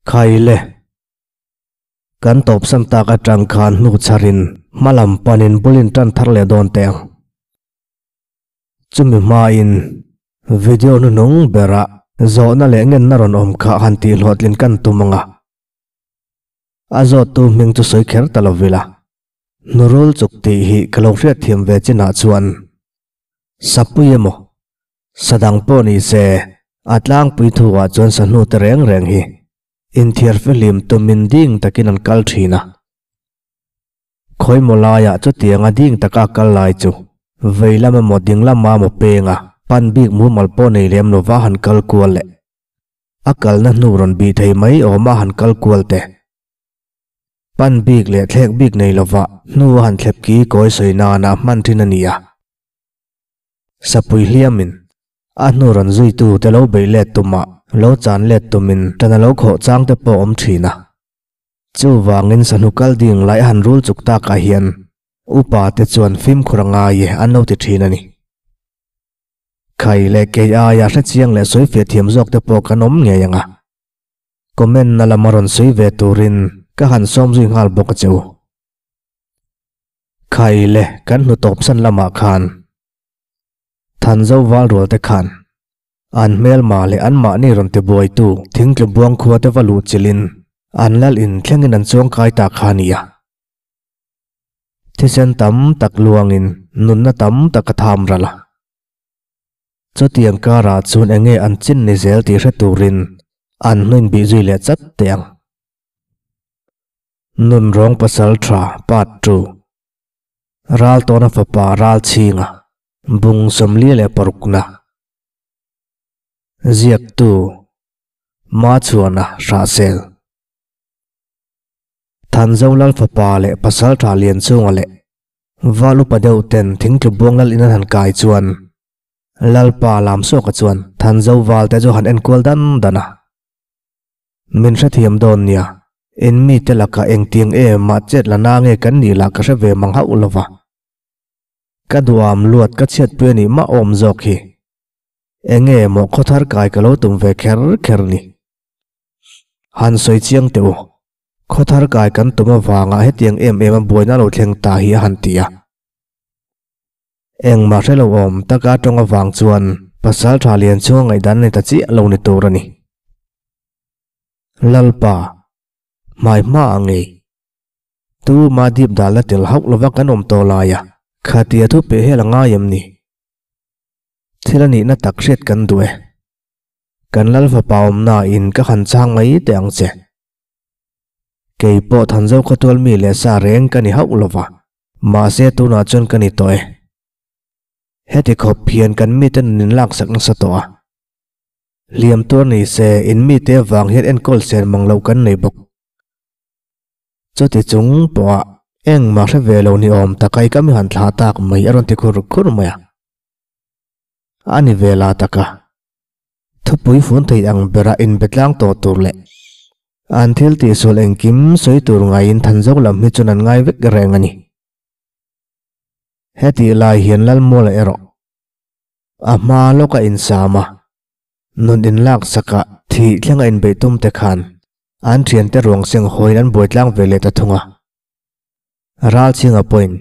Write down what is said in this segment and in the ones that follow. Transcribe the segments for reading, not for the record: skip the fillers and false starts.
Khaile. Kan tawpsan tak atang khan hnu chharin hmalam panin bulin tan thar leh dawn teh ang. Chumi hmain video hnuhnung berah zawhna leh ngenna rawn awm kha han tihhlawhtlin kan tum ang a. A zawttu hming chu sawi kher ta lo vila. Hnurul chuk tih hi ka lo hriatthiam ve chinah chuan Sapui emaw Sadang pawh ni se a tlangpui thuah chuan sahnu te reng reng hi inthiarfihlim tumin ding takin an kal thin a. Khawimaw laiah chutianga ding taka a kal lai chu vei lam emaw ding lama maw penga pan bik mumal pawh nei lem lova han kal kual leh a kalna hnu rawn bih thei mai awma han kal kual te. Pan bik leh thlek bik nei lova hnu a han thlep ki kawi sawi nana hman thin a ni a. Sapui hliamin a hnu rawn zuitu te lo beih let tumah lo chan let tumin ṭan a lo khawh chang te pawh awm thin a. Chuvangin sahnu kal ding lai a han rul chuk takah hian upa te chuan fimkhur a ngai e an lo ti thin a ni. Khai leh kei aia hrechiang leh sawi fiah thiam zawk te pawh kan awm ngei ang a. Comment na lama rawn sawi ve turin ka han sawm zui nghal bawk a che u. Khai le kan hnu tawpsan lamah khan Thanzo val rual te khan an hmelma leh anmahni rawn ti buaitu thingtlu buang khua te va luh chilhin an lal in thlengin an chuang kai ta kha a ni a. Thisen tam tak luangin nunna tam tak a tham ral a. Chutiang karah chuan enge an chin ni zel tih hre turin an hnuin bih zui leh chat teh ang. Nun rawng pasal tha part ii. Ral tawna fapa ral chhinga bung 46 na. Ziaktu Machhuana Hrahsel. Thanzo lal fapa leh pasal tha lian chunga leh val upa deuh ten thingtlu buang lal in an han kai chuan Lalpa lam sawka chuan Thanzo val te chu han enkual dan dan a. Min hrethiam dawn nia, in mite lakah engtiang em mah chet la na nge kan nih lah ka hre ve mang hauh lova. Ka duham luat ka chhiatpui a nih mah awm zawk hi. Enge maw khawthar kai ka lo tum ve kher kher ni. Han sawi chiang teh u, khawthar kai kan tum avanga hetiang em em a buaina lo thleng ta hi a han ti a. Engmah hre lo awm taka tawng avang chuan pasal tha lian chhunga ngaihdan a ni ta chiah lo ni tur a ni. Lalpa, hmai hma a ngei. Tu ma dip dalna tel hauh lova kan awm tawh lai a, khatia thu peh hel a ngai em ni? Thil a nihna tak hriat kan duh e. Kan lal fapa awmna in ka han chhang mai teh ang che. Kei pawh Thanzo khawtual mi leh sa reng ka ni hauh lova, mahse tunah chuan ka ni tawh e. Heti khawp hian kan mite nun in laksak nasa tawh a. Hliam tuar ni se in mite avang hian enkawl sen mang loh kan nei bawk. Chuti chung pawha engmah hre ve lo ni awm tak ai ka mi han thlah tak mai a rawn ti khur khur mai a. A ni ve la tak a. Thupui fun thei ang bera inbe tlang tawh tur leh an thil tihsual engkim sawi tur ngaiin Thanzo lam hi chuan an ngai vek reng a ni. Hetih lai hian Lalmuala erawh a hma lawka insam a, nun inlaksaka thih thlenga inbeih tum te khan an thiante ruang seng hawiin an buai tlang ve leh ta thung a. Ralchhinga pawhin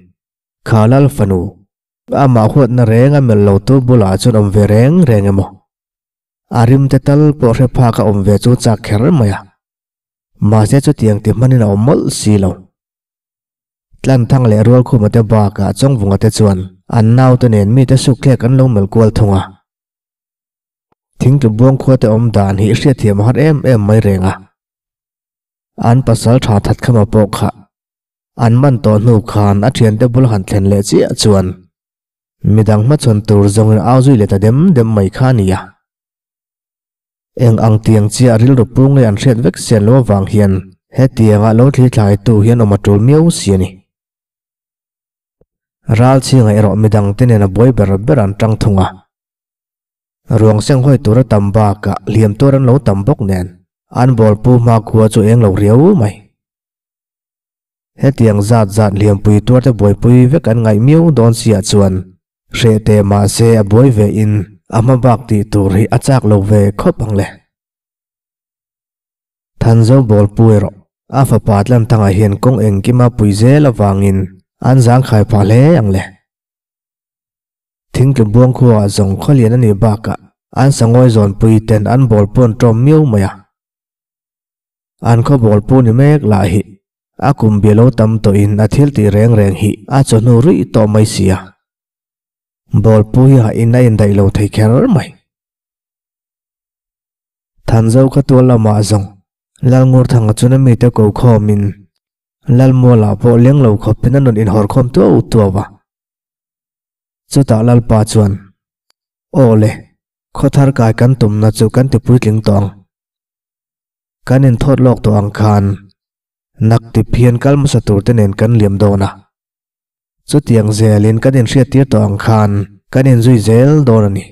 kha Lal fanu Amah huatna reng a melh lo tu bulah chuan awm ve reng reng emaw? A rim te tal pawh hre phak a awm ve chu chak kher mai a. Mahse chutiang ti hmanin a awm mawlh si lo. Tlanthang leh Rualkhuma te bakah Chawngvunga te chuan an naute nen mite sukthlek an lo melh kual thung a. Thingtlu buang khua te awm dan hi hriatthiam a har em em mai reng a. An pasal tha Thatkhama pawh kha An man tawh hnu khan a thiante bul han thlen leh chiah chuan midang hmachhawn tur zawngin au zui leh ta dem dem mai kha a ni a. Eng ang tiang chiah rilru pu nge an hriat vek sian lo avang hian hetianga lo thli thlaitu hian awm a tul miau si a ni. Ral chhinga erawh midang te nen a buai ber ber an tang thung a. Ruang seng hawi tur a tam bakah hliam tur an lo tam bawk nen an bawlpu hmakhua chu eng lo riau mai. Hetiang zat zat hliampui tuarte buaipui vek an ngaih miau dawn siah chuan hreh teh mahse a buai ve in a hma bak tih tur hi a chak lo ve khawp ang le. Thanzo Bawlpu erawh a fapa Tlanthanga hian kawng engkima pui zel avangin an zangkhai phah hle ang le. Thingtlu buang khuaah zawng khawlian a nih bakah an sangawi zawnpui ten an bawl pawn ṭawm miau mai a. An khaw bawl pu ni mek lah hi a kum bia lo tam tawhin a thil tih reng reng hi a chawhnu ruih tawh mai si a. Bawl pu hi hahin a indaih lo thei kher mai. Thanzo kha tual lamah zawng Lalngurthanga chuan a mite ko khawmin Lalmualah pawh leng lo khawpin a rawn inhawrkhawm tuau tuau a. Chutah Lalpa chuan, Aw le, khawthar kai kan tumna chu kan ti puitling tawh ang. Kan inthawt lawk tawh ang khan nak ti phian kal hmasa tur te nen kan liam dawn a. Chutiang zelin kan inhriattir tawh ang khan kan inzui zel dawn a ni.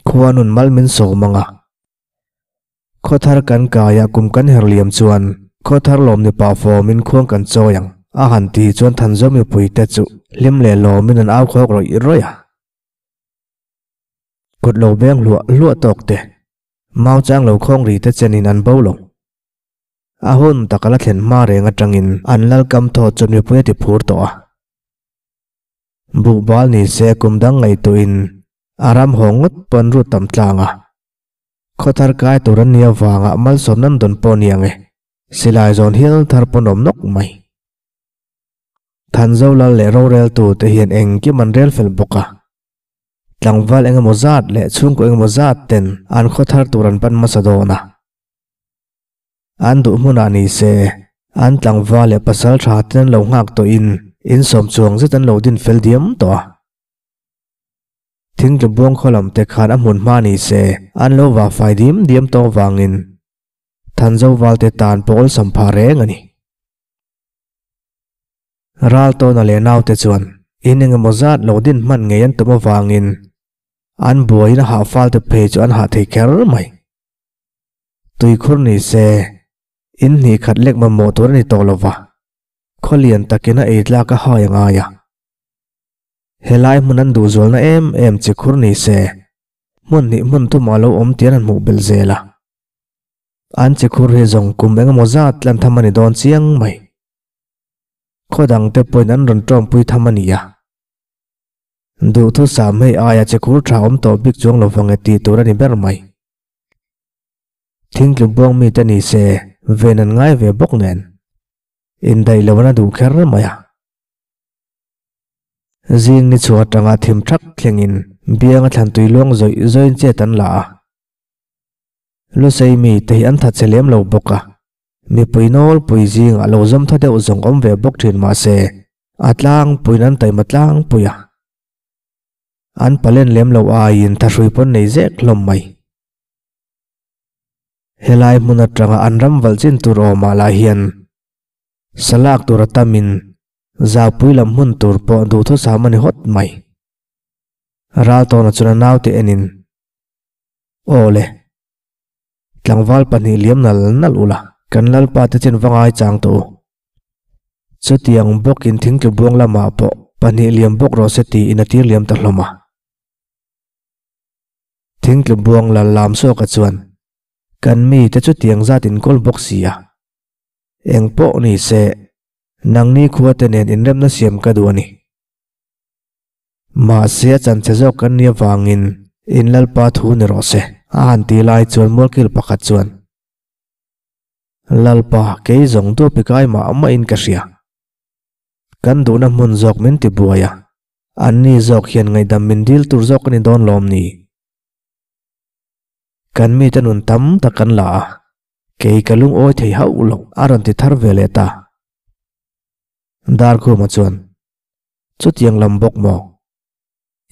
Khua nun mal min sawm ang a. Khawthar kan kaia kum kan her liam chuan khawthar lawm ni pah fawmin khuang kan chawi ang a han ti chuan Thanzo mipui te chu hlim leh lawmin an au khawk rawih rawih a. Kut lo beng hluah hluah tawk te, mau chang lo khawng ri te chenin an bo lo. A hun tak a la thlen hma reng atangin an lal kam thaw chuan mipui a ti phur tawh a. Buhbal ni se kum dang ngaihtuahin a ram haw ngawt pawn rut tam tlang a. Khawthar kai tur an nih avanga malsawm nan dawn pawh ni ang e, silai zawn hial thar pawn awm nawk mai. Thanzo lal leh roreltu te hian engkim an rel fel bawk a. Tlangval engemaw zat leh chhungkaw engemaw zat ten an khawthar tur an pan hmasa dawn a. An duh hmunah ni se, an tlangval leh pasal tha ten an lo nghak tawhin insawm chuang zet an lo din fel diam tawh a. Thingtlu buang khaw lam te khan a hmun hma ni se an lo vah fai diam diam tawk vangin Thanzo valte tan pawh awlsam phah reng a ni. Raltawna leh naute chuan in engemaw zat lo din hman ngei an tum avangin an buaiin a hah fal te phei chu an hah thei kher mai. Tuikhur ni se in hnih khat lek mamawh tur a ni tawh lova, khaw lian takin a ei tlak a hai a ngai a. Helai hmun an duhzualna em em chi khur ni se, hmun hnih hmun thumah lo awm tian an hmuh belh zel a. An chi khur hi zawng kum engemaw zat tlan tham a ni dawn chiang mai. Khaw dang te pawhin an rawn tawngpui tham a ni a. Duhthusam hei aia chi khur tha awm tawh bik chuang lo vang e tih tur a ni ber mai. Thingtlu buang mite ni se ven an ngai ve bawk nen indaih lo an a duh kher mai a. Zing ni chhuah atanga thim thak thlengin bianga thlan tui luang zawih zawihin chet an la a. Lusei mite hi an thatchhe lem lo bawk a, mipui nawlpui zingah lo zawm tha deuh zawng awm ve bawk thin mahse a tlangpuiin an taima tlangpui a. An palen lem lo aiin thahrui pawn nei zek hlawm mai. Helai hmun atanga an ram valh chin tur awmah lah hian Salak tur a tamin zaupui lam hmun tur pawh duhthusam a ni hawt mai. Raltawna chuan a naute enin, Aw le, tlangval pahnih liam nal nal ula, kan lalpa te chin va ngai chang tawh u. Chutiang bawkin thingtlu buang lamah pawh pahnih liam bawk rawh se tiin a tir liam ta hlawm a. Thingtlu buang lal lam sawka chuan, Kan mite chutiang zat in kawl bawk si a. Eng pawh ni se, nangni khuate nen inremna siam ka duh a ni. Mahse a chanche zawk kan nih avangin in Lalpa thu ni rawh se, a han ti lai chuan mualkil pakhat chuan, Lalpa, kei zawng duapi kai mah mahin ka hria. Kan duhna hmun zawk min ti buai a, anni zawk hian ngaihdam min dil tur zawk a ni dawn lawm ni? Kan mite nun tam tak kan la a, Kei ka lungawi thei hauh lo, a rawn ti thar ve leh ta. Darkhuma chuan, Chutiang lam bawk maw?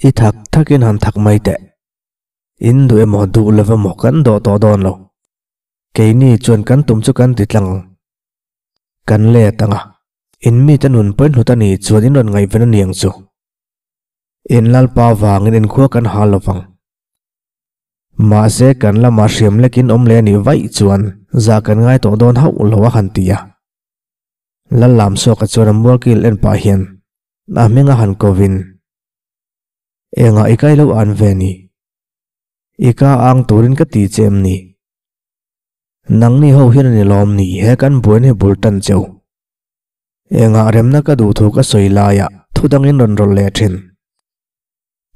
I thak thakin han thak mai teh. In duh emaw duh lo emaw kan dawh tawh dawn lo. Keini chuan kan tum chu kan ti tlang ang. Kan let ang a, in mite nun pawhin hlut a nih chuan in rawn ngaihven a ni ang chu. In Lalpa vangin inkhua kan hal lo vang. Mahse kan lamah hriam lekin awm leh a nih vaih chuan zah kan ngai tawh dawn hauh lo a han ti a. Lallamsuaka chuan a mualkil en pah hian a hming a han kovin, Engah i kai lo an ve ni? I ka ang turin ka ti che em ni? Nangni ho hian a ni lawm ni he kan buaina hi bul tan cheu. Engah remna ka duh thu ka sawi laiah thu dangin rawn rawlh leh thin.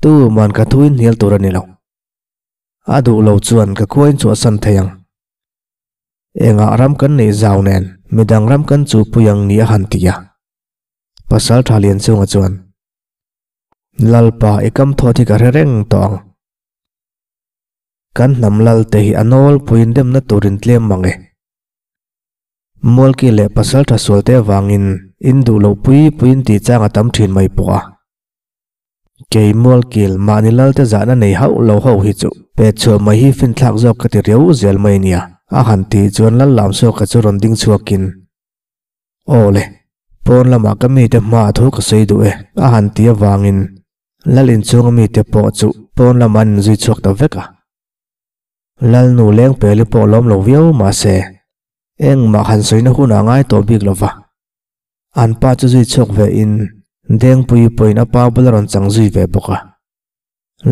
Tuman ka thu in hnial tur a ni lo. A duh lo chuan ka khua in chhuahsan thei ang. Engah ram kan neih zau nen midang ram kan chuhpui ang ni a han ti a. Pasal tha lian chunga chuan, Lalpa i kam thawt hi ka hre reng tawh ang. Kan hnam lal te hi a nawlpuiin demna turin tlem mang e. Mualki leh pasal tha sual te avangin in duh loh pui puiin tih chang a tam thin mai pawh a. Kei Mualkil mahni lal te zahna nei hauh lo ho hi chu pet chhuah mai hi finthlak zawk ka ti riau zel mai nia a han tih chuan lal lam suaka chu rawn ding chhuakin Aw le, pawn lamah ka mite hmaah thu ka sawi duh e a han ti avangin Lal inchhunga mite pawh chu pawn lamah an inzui chhuak ta vek a. Lalnu Lengpeli pawh lawm lo viau mahse, engmah han sawina hunah ngai tawh bik lo va. An pa chu zui chhuak ve in Dengpui pawhin a pa bula rawn chang zui ve bawk a.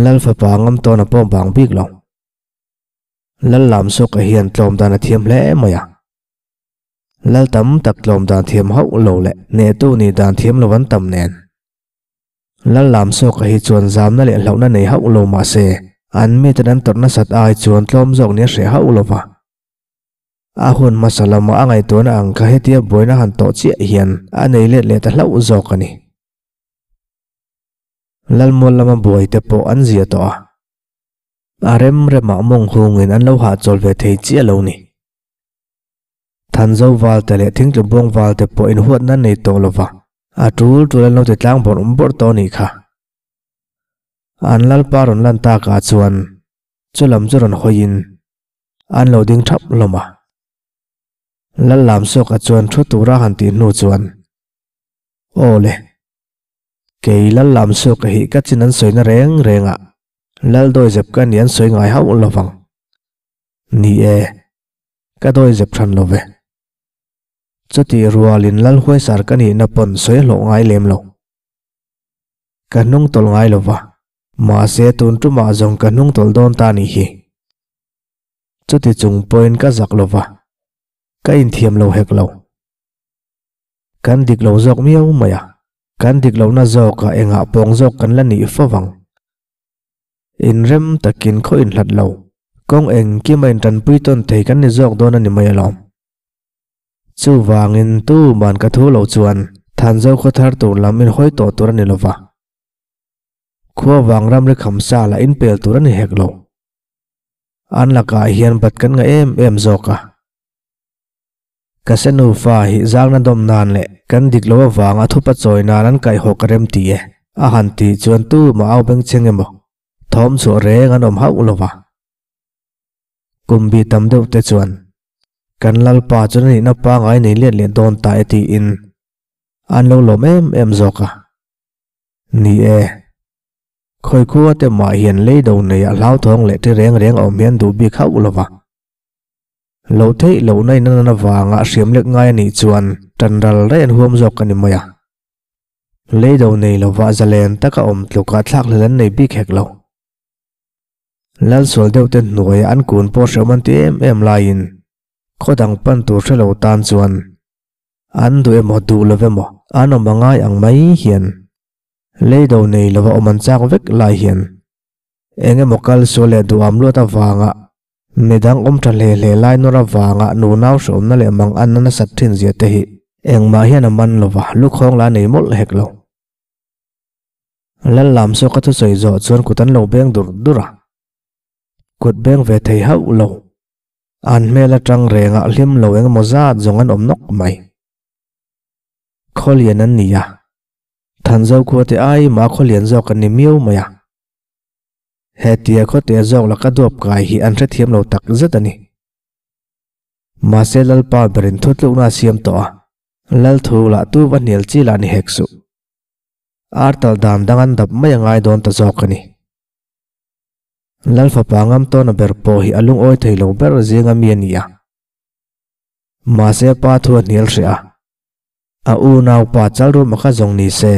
Lal fapa ngam tawn a pawh bang bik lo. Lal Lamsuaka hian tlawm dan a thiam hle mai a. Lal tam tak tlawm dan thiam hauh lo leh hnehtu nih dan thiam lo an tam nen. Lal Lamsuaka hi chuan zamna leh hlauhna nei hauh lo mah se, an miten an tawrh nasat ai chuan tlawm zawk nia hreh hauh lo va. A hun hmasa lama a ngaihtuahna ang kha hetia buaina han tawh chiah hian a nei let leh ta hlauh zawk a ni. Lalmual lama buai te pawh an zia tawh a. A rem remah mawng hungin an lo hahchawl ve thei chiah lo ni. Thanzo valte leh thingtlubuang valte pawh inhuatna nei tawh lo va, a tul tul an lo ti tlang bawrh bawrh tawh a nih kha. An lalpa rawn lan takah chuan chu lam chu rawn hawiin an lo ding thap hlawm a. Lal Lamsuaka chuan thu tura han tih hnu chuan, Aw le, kei Lal Lamsuaka hi ka chin an sawina reng rengah Lal Dawizep ka ni an sawi ngai hauh lo vang. Ni e. Ka dawi zep than lo ve. Chutih rualin Lal Huaisar ka nihna pawn sawi hlawh ngai lem lo. Ka hnung tawlh ngai lo va, mahse tun tumah zawng ka hnung tawlh dawn ta nih hi. Chuti chung pawhin ka zak lo va, ka inthiam lo hek lo. Kan dik lo zawk miau mai a, kan dik lohna zawkah engah pawng zawk kan la nih fo vang. Inrem takin khaw inhlat lo, kawng engkim a intanpui tawn thei kan ni zawk dawn a ni mai alawm. Chuvangin tuman ka thu loh chuan Thanzo khaw thar tur lam inhawi tawh tur a ni lova. Khua vang ramri khamsa lah inpel tur a ni hek lo. An lakah hian bat kan ngah em em zawk a. Ka se nufa hi zangna dawm nan leh kan dik lo avanga thupa chawi nan an kaihhaw ka rem ti e, a han tih chuan tumah au bengchheng emaw thawm chhuah reng an awm hauh lo va. Kum bi tam deuh te chuan kan Lalpa chuan a nihna pangai nei let leh dawn ta e tiin an lo lawm em em zawk a. Ni e, khawi khua te mah hian leido neia hlauthawng leh ti reng reng a awm hian duh bik hauh lo va. Lo theih lohna in a nan avanga hriam lek ngai a nih chuan tan ral raih an huam zawk a ni mai a. Leido nei lova zalen taka awm tluka thlakhlel an nei bik hek lo. Lalsual deuh te hnuaia an kun pawh hreawm an ti em em laiin khaw dang pan tur hre lo tan chuan an duh emaw duh lo emaw an awm a ngai ang mai hian leido nei lova awm an chak vek lai hian eng emaw kal sual leh duham luat avanga Midang awm tha hle hle lai nawr avanga nunau hreawmna leh mang anna nasat thin zia te hi engmah hian a man lo va, lukhawng la nei mawlh hek lo. Lal lam saw ka thusawi zawh chuan kut an lo beng dur dur a, kut beng ve thei hauh lo. An hmel atang rengah hlim lo eng emaw zat zawng an awm nawk mai. Khawlian an ni a, Thanzo khua te ai mah khawlian zawk an ni miau mai a. Hetia khawte zawk laka duap kai hi an hrethiam lo tak zet a ni. Mahse Lalpa berin thutlukna a siam tawh a, Lal thu lah tu va hnial chi lah ni hek suh. Ar tal dan dang an dap mai a ngai dawn ta zawk a ni. Lal fapa ngam tawna ber pawh hi a lungawi thei lo ber zinga mi a ni a. Mahse pa thu a hnial hreh a, a unaupa Chalruma kha zawng ni se,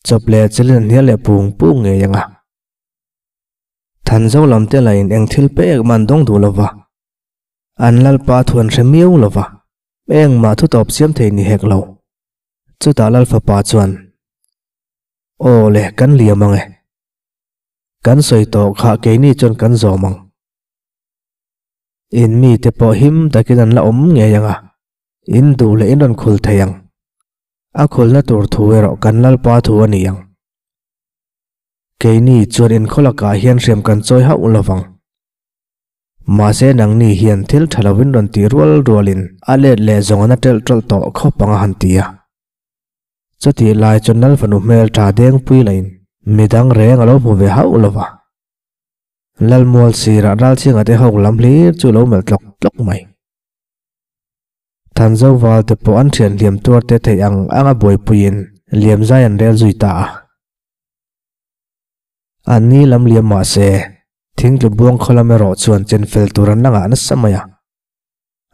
chawp leh chilin a hnial leh pung pung ngei ang a. Thanzo lam te lahin eng thil pek man dawng duh lova. An Lalpa thu an hre miau lo va, engmah thu tawp siam thei ni hek lo. Chutah Lal fapa chuan, Aw le, kan liam ang e. Kan sawi tawh kha keini chuan kan zawm ang. In mite pawh him takin an la awm ngei ang a, in duh leh in rawn khul thei ang. A khulna tur thu erawh kan Lalpa thu a ni ang. Keini chuan inkhaw lakah hian hriam kan chawi hauh lo vang. Mahse nangni hian thil tha lovin rawn ti rual rualin a let leh zawng an a telh tawlh tawh khawp ang a han ti a. Chutih lai chuan Lal fanu hmel tha dengpui lahin midang reng a lo hmu ve hauh lo va. Lalmual sirah ralchhinga te hawk lam hlir chu a lo melh tlawk tlawk mai. Thanzo val te pawh an thian hliam tuar te theih ang anga buaipuiin liam zai an rel zui ta a. An ni lam liam mah se, thingtlu buang khaw lam erawh chuan chen fel tur an la ngah nasa mai a.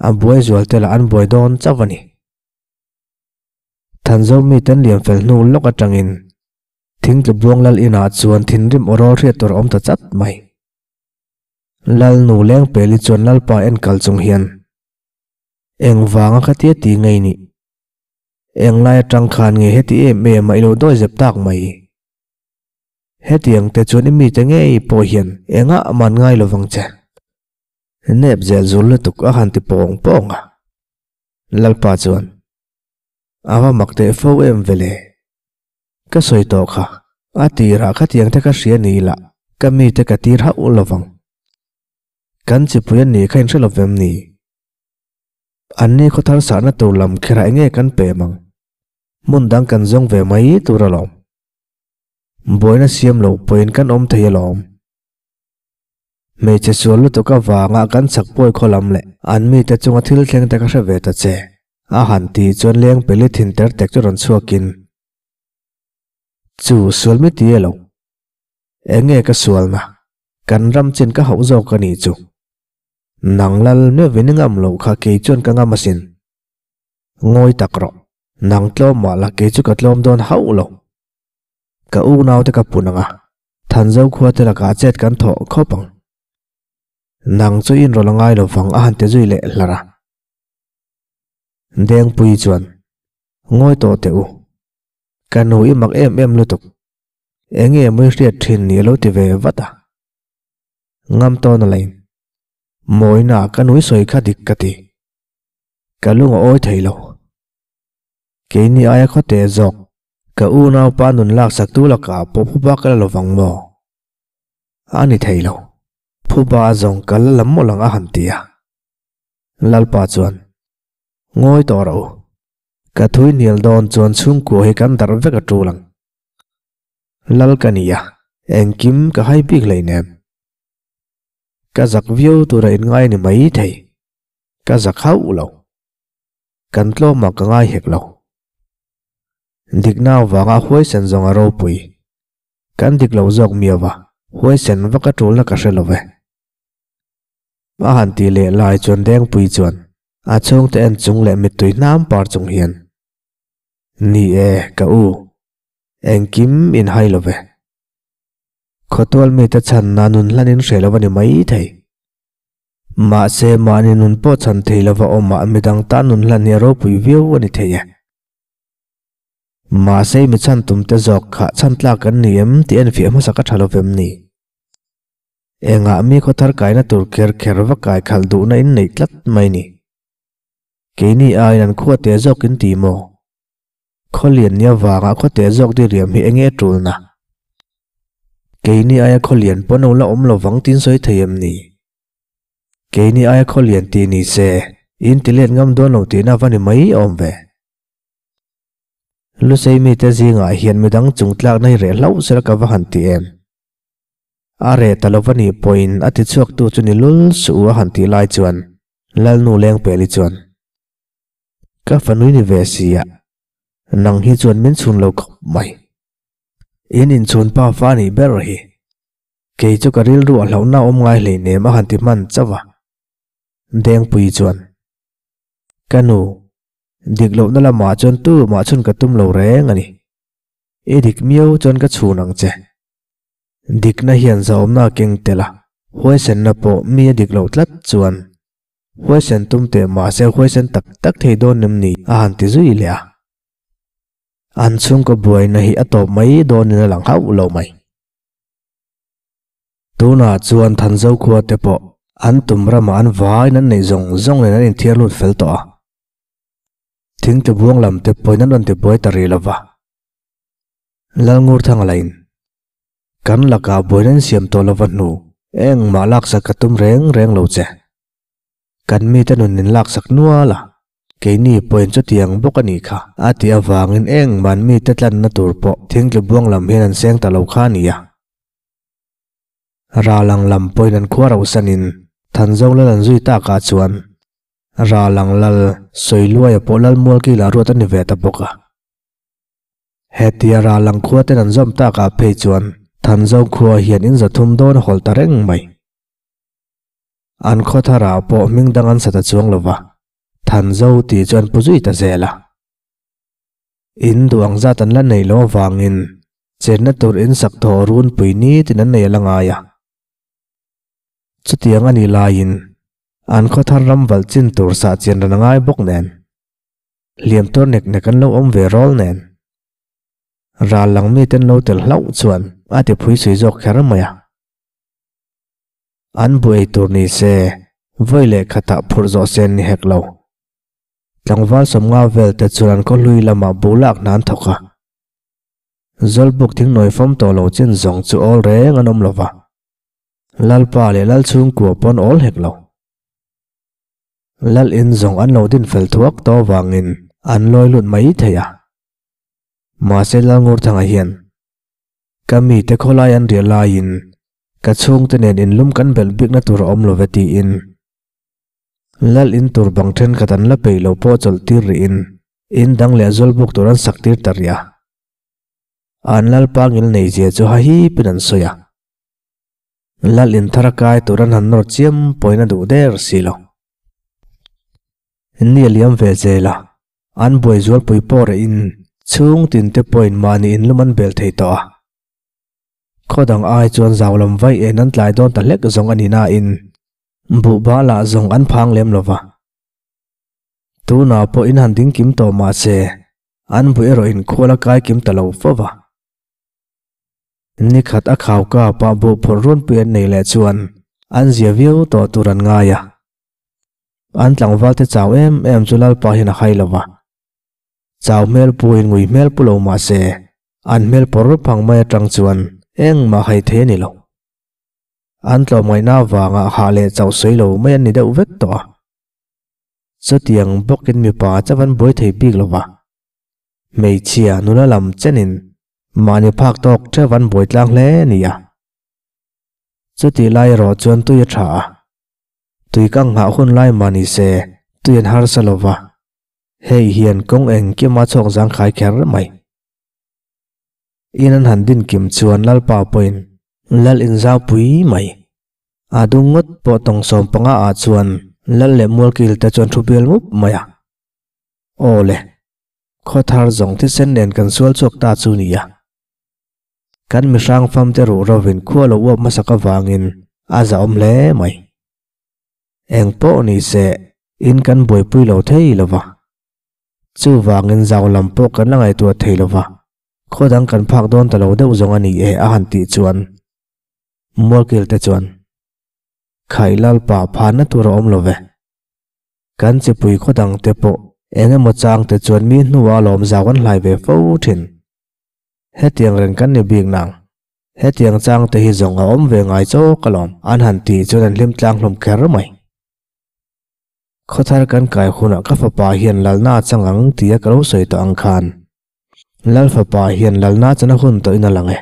A buai zual te lah an buai dawn chauh a ni. Thanzo mite an liam fel hnu lawk atangin thingtlu buang lal inah chuan thinrim aw rawl hriat tur a awm ta chat mai. Lal nu leng peli chuan Lalpa en kal chung hian Engvanga khatia ti ngei nih? Englai atang khan nge heti em em a i lo dawi zep tak mai? Hetiang te chuan i mite ngei pawh hian engah man ngai lovang che. Nep zel zul lutuk a han ti pawng pawng a. Lalpa chuan, A va mak teh fo em vele. Ka sawi tawh kha, a tirah khatiang te ka hria ni lah ka mite ka tir hauh lovang. Kan chipui an nih kha in hre lovem ni? Anni khawthar sahna tur lam kherah enge kan pem ang? Hmun dang kan zawng ve mai tur alawm. Buaina siam loh pawhin kan awm thei alawm. Hmeichhe sual lutuk avanga kan chak pawi khaw lam leh an mite chunga thil thleng te ka hre ve ta che. A han tih chuan leng peli thin ter tek chu rawn chhuakin, Chu sual mi ti e lo. Enge ka sualna? Kan ram chin ka hauh zawk a nih chu. Nang lal meuhin i ngam loh kha kei chuan ka ngam asin. Ngawi tak rawh. Nang tlawm mah la kei chu ka tlawm dawn hauh lo. Ka unau te ka pun ang a, Thanzo khua te lakah chet kan thawh khawp ang. Nang chu in rawl a ngai lo vang a han ti zui leh hlar a. Dengpui chuan, Ngawi tawh teh u. Ka nu i mak em em lutuk. Enge mawi hriat thin ni a lo ti ve vat a. Ngam tawn a lain. Mawina ka nui sawi kha dik ka ti. Ka lung a awi thei lo. Keini aia khawte zawk ka unaupa nun laksak tu lakah pawh phuba ka la lovang maw? A ni thei lo. Phuba zawng ka la lam mawlh ang a han ti a. Lalpa chuan, Ngawi tawh rawh u. Ka thui hnial dawn chuan chhungkua hi kan darh vek a tul ang. Lal ka ni a, engkim ka hai bik hleinem. Ka zak viau tura inngai ni mai thei. Ka zak hauh lo. Kan tlawmah ka ngai hek lo. Dikna avanga huaisen zawng a ropui. Kan dik lo zawk miau a, huaisen vak a tulna ka hre lo ve. A han tih leh lai chuan Dengpui chuan a chhungte en chung leh mittui hnam par chung hian, Ni e, ka u, engkim in hai lo ve. Khawtual mite chhanna nun hlan in hre lo a ni mai thei. Mahse, mahni nun pawh chhan thei lova awmah midang tan nun hlan hi a ropui viau a ni thei e. Mahse, mi chhan tum te zawk kha chhan tlak kan ni em tih enfiah hmasa ka tha lovem ni? Engah mi khawthar kaina tur kher kher va kai khalh duhna in neih tlat mai ni? Keini aiin an khua teh zawk in ti maw? Khawlian nia vangah khaw teh zawk diriam hi enge tulna? Keini aia khawlian pawn lo la awm lovang tin sawi thei em ni? Keini aia khawlian tih ni se, in ti let ngam dawn lo tihna va ni mai awm ve. Lusei mite zingah hian midang chung tlakna hi reh hlauh sela ka va han ti em? A reh ta lova nih pawhin a ti chhuaktu chu ni lul suh u a han tih lai chuan Lalnu Lengpeli chuan, Ka fanui ni ve sia, nang hi chuan min chhun lo khawp mai. In inchhun pa fa nih ber hi. Kei chu ka rilru a hlauhna awm ngai hleinem a han ti hman chauh a. Dengpui chuan, Ka nu, dik lohna lamah chuan tu mah chhun ka tum lo reng a ni. I dik miau chuan ka chhun ang che. Dikna hian zahawmna a keng tel a, huaisenna pawh mi a dik loh tlat chuan. Huaisen tum teh mahse huaisen tak tak thei dawn nem ni a han ti zui leh a. An chhungkaw buaina hi a tawp mai dawnin a lang hauh lo mai. Tunah chuan Thanzo khua te pawh an tum ramah an vaiin an neih zawng zawng nen an inthiar lut fel tawh a. Thingtla buang lam te pawhin an rawn ti buai ta rih lova. Lalngurthanga lain Kan lakah buaina an siam tawh lova hnu engmah laksak ka tum reng reng lo che. Kan mite nun in laksak nual a, keini pawhin chutiang bawk a nih kha a tih avangin engmah an mite tlanna tur pawh thingtla buang lam hian an seng ta lo kha a ni a. Ralang lam pawhin an khua rauhsanin Thanzo lal an zui takah chuan Ralang lal Sawiluaia pawh lal mualkila ruat a ni ve ta bawk a. Hetia Ralang khua ten an zawm takah phei chuan Thanzo khua hian in zathum dawn a hawlh ta reng mai. An khaw tharah pawh hming dang an sa ta chuang lo va, Thanzo tih chu an pu zui ta zel a. In duh ang zat an la neih loh avangin chenna tur in sak thaw runpui nitin an nei a la ngai a. Chutiang a nih laiin an khaw thar ram valh chin tur sah chian ran a ngai bawk nen, hliam tuar nek nek an lo awm ve rawl nen. Ral lang mite an lo tel hlauh chuan a ti phui sui zawk kher mai a. An buai tur ni se vawi leh khatah phurh zawh sen ni hek lo. Tlangval sawmnga vel te chuan an khaw hlui lamah buh lak hna an thawk a. Zawlbuk thingnawi fawm tawh lo chin zawng chu awl reng an awm lo va. Lalpa leh Lal chhungkua pawn awl hek lo. Lal in zawng an lo din fel thuak tawh avangin an lawi lut mai thei a. Mahse Lalngurthanga hian, Ka mite khawlai an riah laiin ka chhungte nen inlum kan belh bikna tur a awm lo ve tiin Lal in tur bang thenkhat an la peih lo pawh chawlh tir rihin in dang leh zawlbuk tur an sak tir ta rih a. An Lalpa ngil nei zia chu hahipin an sawi a. Lal in thar a kai tur an han nawr chiam pawhin a duh der si lo. Ni a liam ve zel a, an buai zualpui pawh reh in chhung tin te pawhin mahni in lum an bel thei tawh a. Khaw dang ai chuan zau lam vaih en an tlai dawn ta hlek zawng a ni nain buhba lah zawng an phang lem lo va. Tunah pawh in han ding kim tawh mahse an buh erawh in khual a kai kim ta lo fo va. Ni khat a khau kap ah buh phawrh runpui an nei leh chuan an zia viau tawh tur an ngai a. An tlangval te chau em em chu Lalpa hian a hai lo va. Chau hmel pu in ngui hmel pu lo mah se an hmel pawr phang mai atang chuan engmah hai thei a ni lo. An tlawmngaihna avanga hah leh chauh sawi lo mai an ni deuh vek tawh a. Chutiang bawkin mipa chauh an buai thei bik lo va. Hmeichhia nula lam chenin mahni phak tawk theuh an buai tlang hle a ni a. Chutih lai erawh chuan tui a tha a, tui kang nghah hun lai mah ni se tui an harsa lo va, hei hian kawng engkim a chhawk zangkhai kher mai. In an han din kim chuan Lalpa pawhin Lal inzau pui mai. A dung ngawt pawh tawng 15 ah chuan Lal leh Mualkil te chuan thu bial mup mai a. Aw le, khaw thar zawng thisen nen kan sual chhuak ta chu nia. Kan mihrang fam te ruh rovin khua lo uap hmasak avangin a zahawm hle mai. Eng pawh ni se, in kan buaipui lo thei lo va. Chuvangin zau lam pawh kan la ngaihtuah thei lo va, khaw dang kan phak dawn ta lo deuh zawng a ni e a han tih chuan Mualkil te chuan, Khaih Lalpa phanna tur a awm lo ve. Kan chipui khaw dang te pawh eng emaw chang te chuan mi hnuah lawm zau an hlai ve fo thin. Hetiang reng kan ni bik nang. Hetiang chang te hi zawng a awm ve ngai chawk alawm an han tih chuan an hlim tlang hlawm kher mai. Khawthar kan kai hunah ka fapa hian lalna a chang ang tia ka lo sawi tawh ang khan Lal fapa hian lalna chan a hun tawhin a lang e.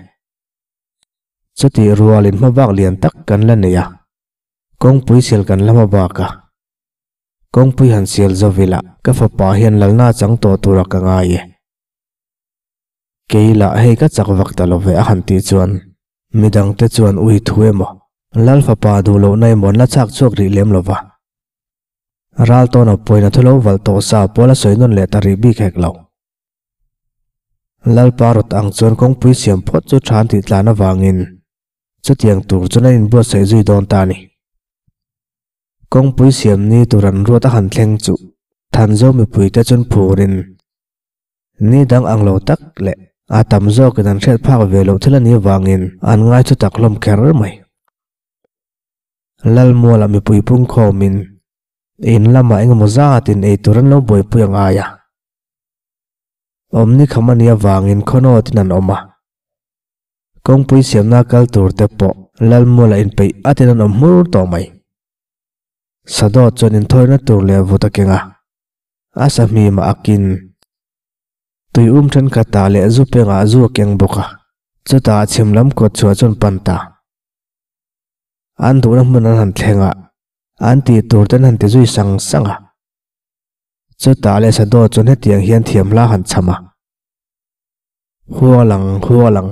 Chutih rualin hmabak lian tak kan la nei a, kawngpui sial kan la hmabak a. Kawngpui han sial zawvila ka fapa hian lalna chang tawh tura ka ngai e. Kei lah hei ka chak vak ta lo ve a han tih chuan midangte chuan ui thu emaw lal fapa duh lohna emaw an la chhak chhuak rih lem lo va. Ral tawna pawhin a thu lo valh tawh sa pawl a sawi nawn leh ta rih bik hek lo. Lalpa rawt ang chuan kawngpui siam phawt chu tha an tih tlan avangin chutiang tur chuan an inbuatsaih zui dawn ta a ni. Kawngpui siam ni tur an ruat a han thleng chu Thanzo mipuite chuan phurin ni dang ang lo tak leh a tam zawkin an hriat phak ve loh thil a nih avangin an ngai chu tak hlawm kher mai. Lalmualah mipui pungkhawmin in lamah engemaw zatin ei tur an lo buaipui a ngai a. Awmni kham a nih avangin khawnawtin an awm a. Kawngpui siamna kal tur te pawh Lalmualah inpeih atin an awm hmur tawh mai. Sadawt chuan inthawina tur leh vut a keng a, a sahmimah a kin. Tui um thenkhatah leh zu pengah zu a keng bawk a, chutah chhim lam kawt chhuah chuan pan ta. An duhna hmun an han thleng a, an tih tur te an han ti zui sang sang a. Chutah leh Sadawt chuan hetiang hian thiam hla han chham a, Hualang, hualang,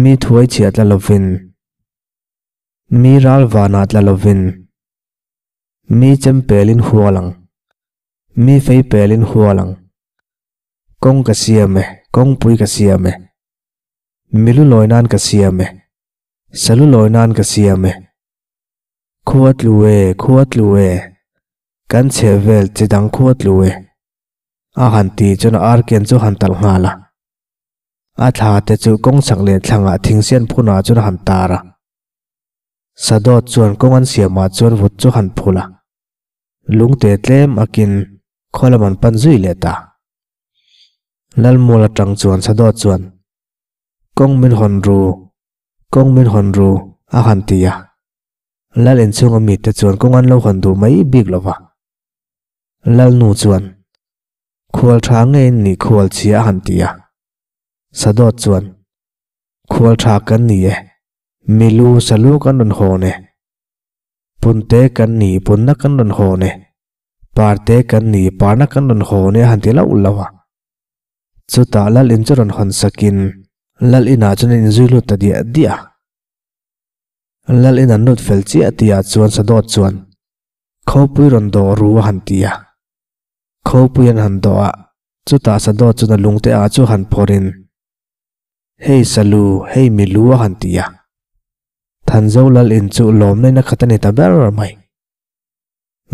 mi thuai chhiah tla lovin, mi ral vanah tla lovin, mi chem pelin hualang, mi fei pelin hualang, kawng ka siam e, kawngpui ka siam e, mi lu lawi nan ka siam e, salu lawi nan ka siam e, khua tlu e, khua tlu e, kan chheh vel chi dang khua tlu e, a han ti chuan a arken chu han talh nghal a. A thla te chu kawng chhak leh thlangah thingsian phunah chuan a han tar a. Sadawt chuan kawng an siamah chuan vut chu han phul a. Lungte tlem akin khaw lam an pan zui leh ta. Lalmual atang chuan Sadawt chuan, Kawng min hawn ru, kawng min hawn ru, a han ti a. Lal inchhunga mite chuan kawng an lo hawn duh mai bik lo va. Lalnu chuan, Khual tha nge in nih khual chhia a han ti a. Sadawt chuan, Khual tha kan ni e, milu salu kan rawn hawn e. Punte kan ni, punna kan rawn hawn e. Parte kan ni, parna kan rawn hawn e a han ti lauh lauh a. Chutah Lal in chu rawn hawn sakin Lal inah chuan an inzui lut ta diah diah a. Lal in an lut fel chiah tihah chuan Sadawt chuan, Khawpui rawn dawh ru a han ti a. Khawpui an han dawh a, chutah Sadawt chuan a lungte ah chu han phawrhin, Hei Salu, hei Milu a han ti a. Thanzo Lal in chu lawmna in a khat a ni ta ber mai.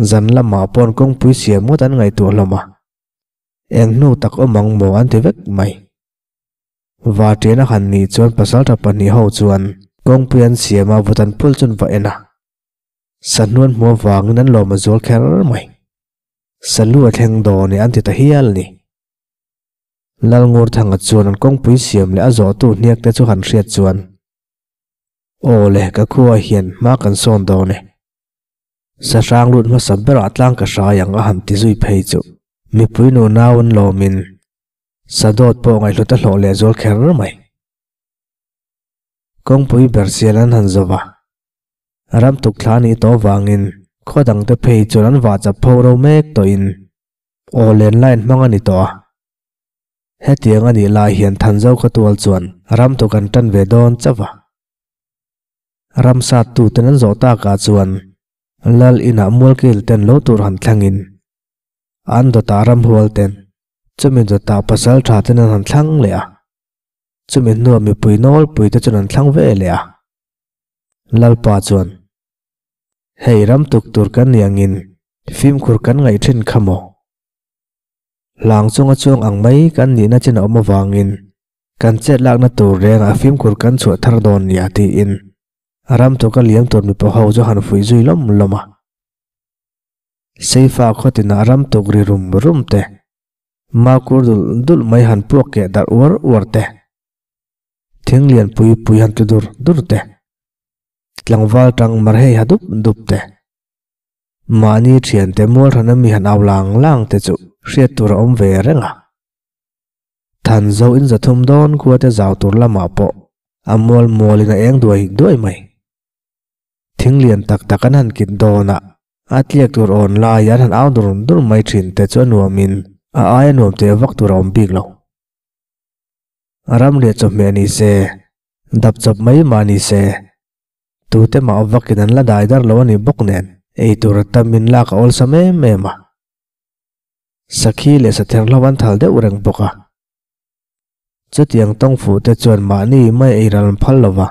Zan lamah pawn kawngpui siam ngawt an ngaihtuah hlawm a, eng hnu tak awm ang maw an ti vek mai. Varṭian a han nih chuan pasalṭha pahnih ho chuan kawngpui an siam a, vut an phul chu an va en a. Sahnuan hmuh avangin an lawm a zual kher mai. Salu a thleng dawn e an ti ta hial a ni. Lalngurthanga chuan an kawngpui siam leh a zawhtu hniak te chu han hriat chuan, Aw le, ka khua hian hma kan sawn dawn e. Sahrang lut hmasa berah tlang ka hrai ang a han ti zui phei chu mipui nu nau an lawmin Sadawt pawh ngaihhlut a hlawh leh zual kher mai. Kawngpui ber sial an han zawh a, ram tuk thla nih tawh vangin khaw dangte phei chuan an vah chap pho ro mek tawhin aw len line hmang a ni tawh a. Hetiang a nih lai hian Thanzo khawtual chuan ram tuk an tan ve dawn chauh a. Ramsat tuten an zawh takah chuan Lal inah mualkil ten lo tur han thlangin an dawtah ramhual ten chumi dawtah pasal tha ten an han thlang leh a, chumi hnuah mipui nawlpui te chuan an thlang ve leh a. Lalpa chuan, Hei ram tuk tur kan ni angin fimkhur kan ngaih thin kha maw? Hlang chunga chuang ang mai kan nihna chin a awm avangin Kan chet lakna tur rengah fimkhur kan chhuah thar dawn nia tiin ram tuka liam tur mipa ho chu han fuih zui lawm lawm a. Seifa khawtinah ram tuk ri rum rum te, makur dul dul mai han puak keh darh uar uar te, thing lian pui pui han tlu dur dur te, tlangval tang mar hei ha dup dup te, mahni thiante mual hrana mi han au lang lang te chu hriat tur a awm ve reng a. Than zo in 300 dawn khua te zau tur lamah pawh a mual mualin a eng duai duai mai. Thing lian tak tak an han kit dawn a, a tliak tur awn lai an han au dur dur mai thin te chu a nuamin a aia nuam teh vak tur a awm bik lo. Ram leh chawhmeh ni se, dap chawp mai mah ni se, tute mah vakin an la dai dar lo a ni bawk nen ei tur a tamin lak a awlsam em em a. Sakhi leh satherhlo an thal deuh reng bawk a. Chutiang tawng fuh te chuan mahni mai ei ral an phal lo va,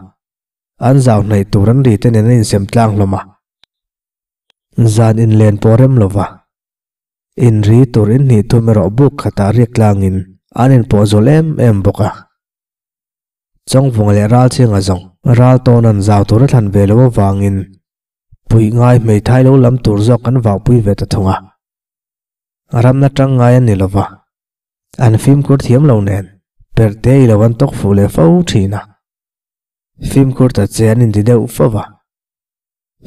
an zau hnaih tur an ri te nen an insem tlang hlawm a. Zan inlen pawh rem lova inri tur inhnih thum erawh buk khatah riak tlangin an inpawh zawl em em bawk a. Chawngvunga leh Ralchhinga zawng ral tawn an zau tur a thlan ve loh avangin puih ngai hmeithai lo lam tur zawk an vahpui ve ta thung a. Ramna tang ngai an ni lova, an fimkhur thiam lo nen perhte i lo an tawk fuh leh fo thin a. Fimkhur ta che an inti deuh fo va,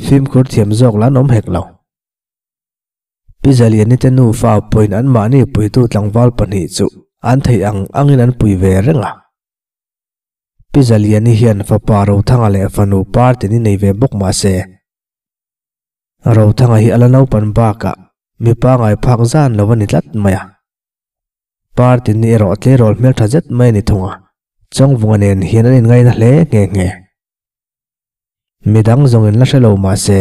fimkhur thiam zawk lah an awm hek lo. Pi Zaliani te nufa pawhin anmahni puitu tlangval pahnih chu an theih ang angin an pui ve reng a. Pi Zaliani hian fapa Rothanga leh fanu Partini nei ve bawk mah se, Rothanga hi a la naupan bakah mi pangai phak zan lo a ni tlat mai a. Partini erawh tleirawl hmeltha zet mai a ni thung a, Chawngvunga nen hian an inngaina hle nghe nghe. Midang zawngin la hre lo mah se,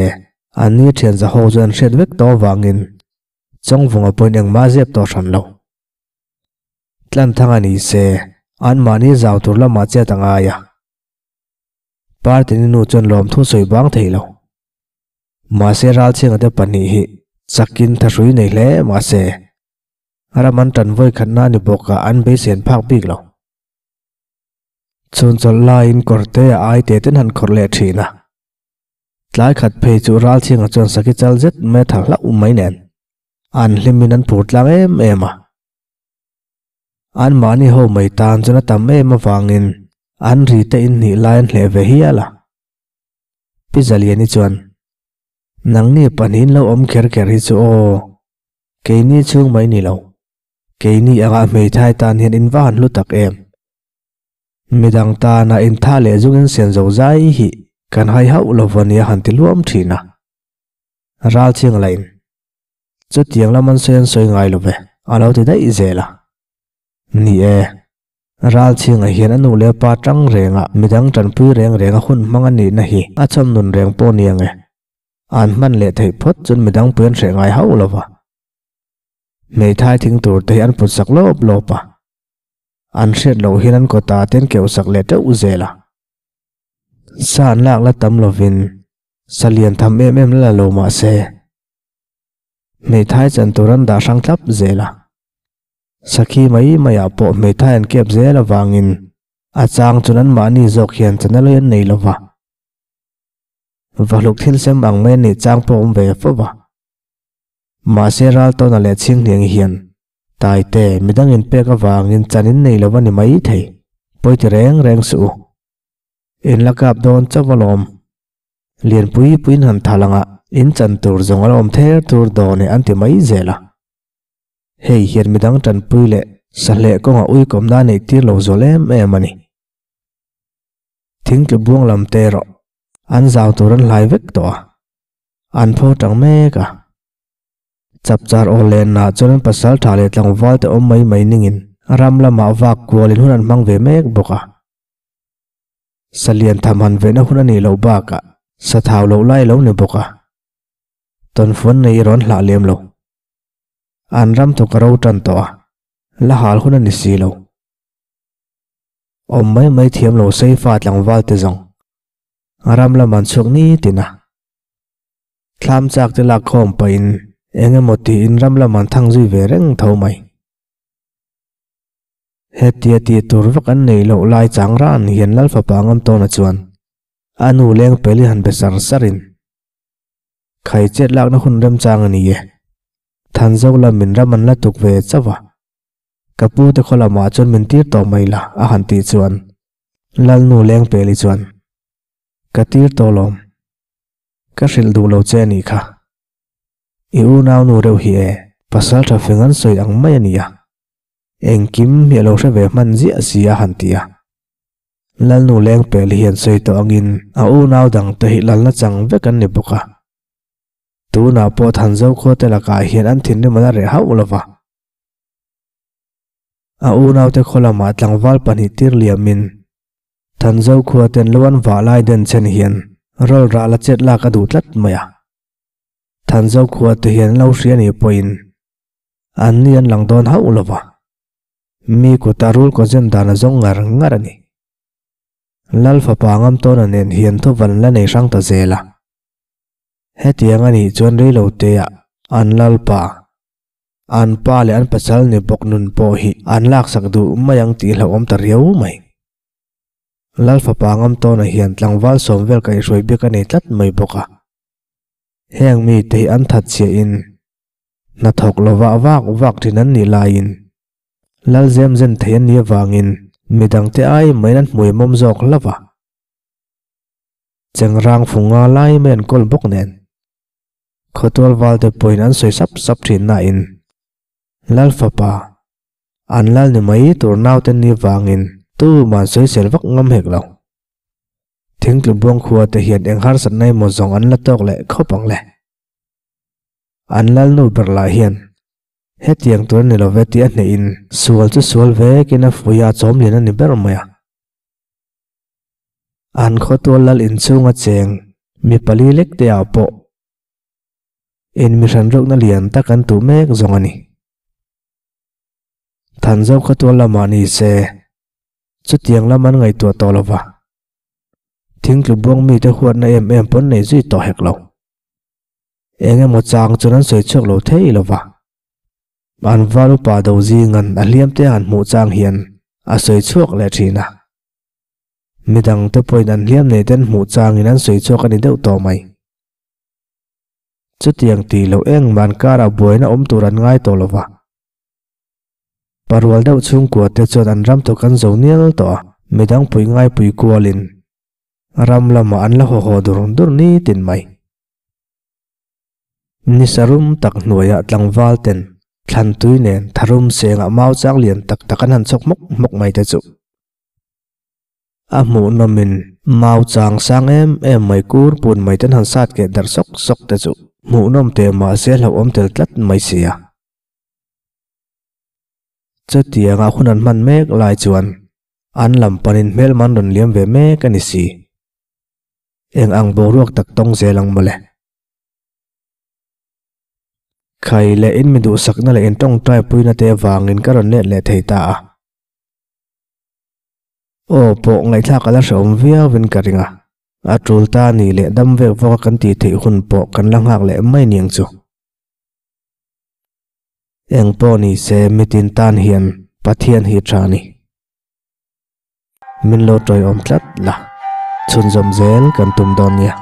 anni thian zaho chu an hriat vek tawh avangin Chawngvunga pawhin engmah zep tawh hran lo. Tlanthanga ni se, anmahni zau tur lamah chet a ngai a. Partini nu chuan lawmthu sawi bang thei lo. Mahse Ralchhinga te pahnih hi chakin thahrui nei hle mahse, ram an tan vawi khatna a ni bawk a an beisen phak bik lo. Chhun chawlh laiin kawrte a ai te ten han khawrh leh thin a. Tlai khat phei chu Ralchhinga chuan saki chal zet mai a tha hlauh mai nen an hlimin an phur tlang em em a. Anmahni ho mai tan chuan a tam em avangin an ri te inhnih lai an hleh ve hial a. Pi Zaliani chuan, Nangni pahnihin lo awm kher kher hi chu aw, keini chhung mai ni lo, keini anga hmeithai tan hian in va han hlu tak em. Midang tana intha leh zungin sian zo zai hi kan hai hauh lo va nia han ti luam thin a. Ralching lain. Chutiang lam an sawi an sawi ngai lo ve, a lo ti daih zel a. Ni e, Ralchhinga hian a nu leh a pa tang renga midang tanpui reng renga hun hmang a nihna hi a chawm nun reng pawh ni ang e. An hman leh theih phawt chuan midang pui an hreh ngai hauh lo va. Hmeithai thing tur te hi an put sak lawp lawp a. An hriat loh hian an kawtah te an keuh sak leh teuh zel a. Sa an lak la tam lovin sa lian tham em em la la lo mah se, Hmeithai chan tur an dah hrang thlap zel a. Sakhi mai maiah pawh hmeithai an kep zel avangin a chang chuan anmahni zawk hian chanel an nei lo va. Vahluk thil sem ang mai an nih chang pawh a awm ve fo va. Mahse Raltawna leh Chhinghniang hian Taite midang inpek avangin chan in nei lo va ni mai thei. Pawi ti reng reng suh u. In la kap dawn chauh alawm. Lianpui puiin han thal anga in chan tur zawng a la awm ther tur dawn e an ti mai zel a. Hei hian midang tanpui leh sahleh kawnga uikawmna a neih tir lo zual em em a ni. Thingtlu buang lam te erawh an zau tur an hlai vek tawh a, an pho tang mek a. Chapchar aw lenna chuan an pasal tha leh tlangval te awm mai mai ningin ram lamah vak kualin hun an hmang ve mek bawk a. Salian tham han vehna hun a nih loh bakah sa thau loh lai a lo ni bawk a, tawnfuan nei erawh an hlah lem lo. An ram thawk a ro tan tawh a, la hal hun a ni si lo. Awm mai mai thiam lo seifa tlangval te zawng ram lam an chhuak nitin a. Thlam chak te lak khawm pahin eng emaw tiin ram lam an thang zui ve reng tho mai. Hetia tih tur vak an neih loh lai chang ran hian Lal fapa Ngamtawna chuan a nu leng peli han be sar sarin, Khai chet lakna hun remchang a ni e. Thanzo lamin ram an la tuk ve chauh a. Ka pu te khaw lamah chuan min tir tawh mai la a han tih chuan Lal nu leng peli chuan, Ka tir tawh lawm. Ka hrilh duh lo che a nih kha. I unau nu reuh hi e, pasal tha fing an sawi ang mai a ni a. Engkim hi a lo hre ve hman ziah si a han ti a. Lalnu Lengpel hian sawi tawh angin a unau dangte hi lalna chang vek an ni bawk a. Tunah pawh Thanzo khuate lakah hian an thinrim an a reh hauh lo va. A unaute khaw lamah tlangval pahnih tir liamin Thanzo khuaten lo an vah lai den chen hian rawl rah la chet lak a duh tlat mai a. Thanzo khuate hian an lo hria nih pawhin An ni an lang dawn hauh lo va, mi kuta rul kaw zem dan a zawng ngar ngar a ni. Lal fapa Ngamtawna nen hian thuval la nei hrang ta zel a. Hetiang a nih chuan reiloteah an lalpa, an pa leh an pasal ni bawk nun pawh hi an laksak duh mai ang tih hlauhawm ta riau mai. Lal fapa ngam tawna hian tlangval sawm vel kaihhruai bik a nei tlat mai bawk a. Heng mite hi an that chiahin hnathawk lovah vak vak thin an nih laiin lal zem zen thei an nih avangin midangte ai maiin an hmui mawm zawk hlauh a. Chengrang funga lai mai an kawl bawk nen khawtual valte pawhin an sawi sap sap thin nain lal fapa an lal ni mai tur naute ni vangin tuman sawisel vak ngam hek lo. Thingtlu buang khua te hian eng harsatna emaw zawng an la tawk leh khawp ang le. An lal nu ber lah hian hetiang tur a ni lo ve tih a hnehin sual chu sual vekin a fuih a chawm lian a ni ber mai a. An khawtual lal inchhunga cheng mi pali lek te ah pawh in mi hran rukna lian tak an tuh mek zawng a ni. Thanzo khawtual lamah ni se chutiang lam an ngaihtuah tawh lo va, thingtlu buang mite huatna em em pawn nei zui tawh hek lo. Eng emaw chang chuan an sawi chhuak lo thei lo va. An val upa do zingan a hliam te han hmuh chang hian a sawi chhuak leh thin a. Midang te pawhin an hliam nei ten hmuh changin an sawi chhuak a ni deuh tawh mai. Chutiang tih loh engmah an karah buaina awm tur an ngai tawh lo va. Parual deuh chhungkua te chuan an ram thawk an zo nial tawh a, midang pui ngai pui kualin ram lamah an la haw haw dur dur nitin mai. Ni sarum tak hnuaiah tlangval ten thlan tui nen tharum sengah mau chang lian tak tak an han chhawk hmawk hmawk mai te chu. A hmuhnawmin mau chang sang em em mai kur pun mai ten han sat keh darh sawk sawk te chu hmuhnawm teh mahse hlauhawm tel tlat mai sia. Chutianga hun an hman mek lai chuan an lam panin hmelma an rawn liam ve mek a ni si. Eng ang boruak tak tawng zel ang mawle. Khai leh in mi duhsakna leh in tawngtai puina te avangin ka rawn let leh thei ta a. Aw pawh ngaihthlak a la hrehawm viauin ka ring a, a tul ta ni leh dam vek vawk a kan tih theih hun pawh kan la nghak leh mai niang chu. Eng pawh ni se mitin tan hian Pathian hi tha ni. Min lo tawiawm tlat la, chhunzawm zel kan tum dawn nia.